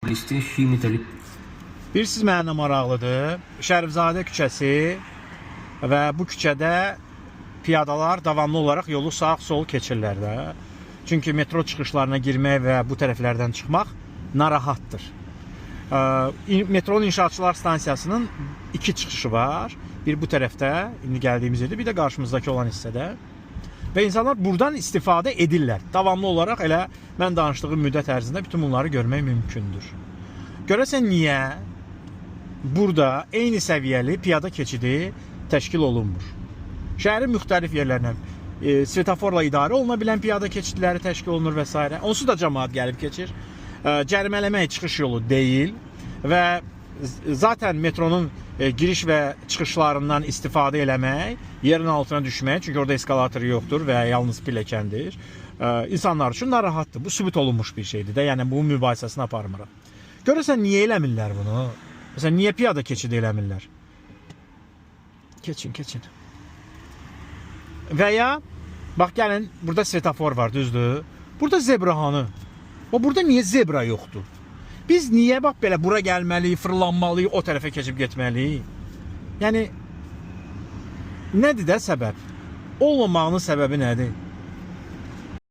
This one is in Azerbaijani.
Блестящие металлические Bilirsiniz mənə nə maraqlıdır? Şərifzadə küçəsi və bu küçədə piyadalar davamlı olaraq yolu sağ-sol keçirlər də. Çünki metro çıxışlarına girmək və bu tərəflərdən çıxmaq narahatdır. Metronun inşaatçılar stansiyasının iki çıxışı var. Bir bu tərəfdə, indi gəldiyimiz yerdə, bir də qarşımızdakı olan hissədə. Və insanlar buradan istifadə edirlər. Davamlı olaraq elə mən danışdığım müddət ərzində bütün bunları görmək mümkündür. Görəsən niyə burada eyni səviyyəli piyada keçidi təşkil olunmur? Şəhərin müxtəlif yerlərindən svetoforla idarə oluna bilən piyada keçidləri təşkil olunur və s. Onsuz da cəmaət gəlib keçir. Cərimələmək çıxış yolu deyil və zaten metronun giriş və çıxışlarından istifadə eləmək, yerin altına düşmək, çünki orada eskalator yoxdur və yalnız pilləkəndir. İnsanlar üçün narahatdır. Bu sübut olunmuş bir şeydir də. Yəni bunun mübahisəsini aparmıram. Görəsən niyə eləmirlər bunu? Məsələn, niyə piyada keçidi eləmirlər? Keçin, keçin. Və ya bax gəlin, burada svetofor var, düzdür? Burada zebra hanı? O burada niyə zebra yoxdur? Biz niyə bax belə bura gəlməliyik, fırlanmalıyıq, o tərəfə keçib getməliyik? Yəni nədir də səbəb? Olmamağının səbəbi nədir?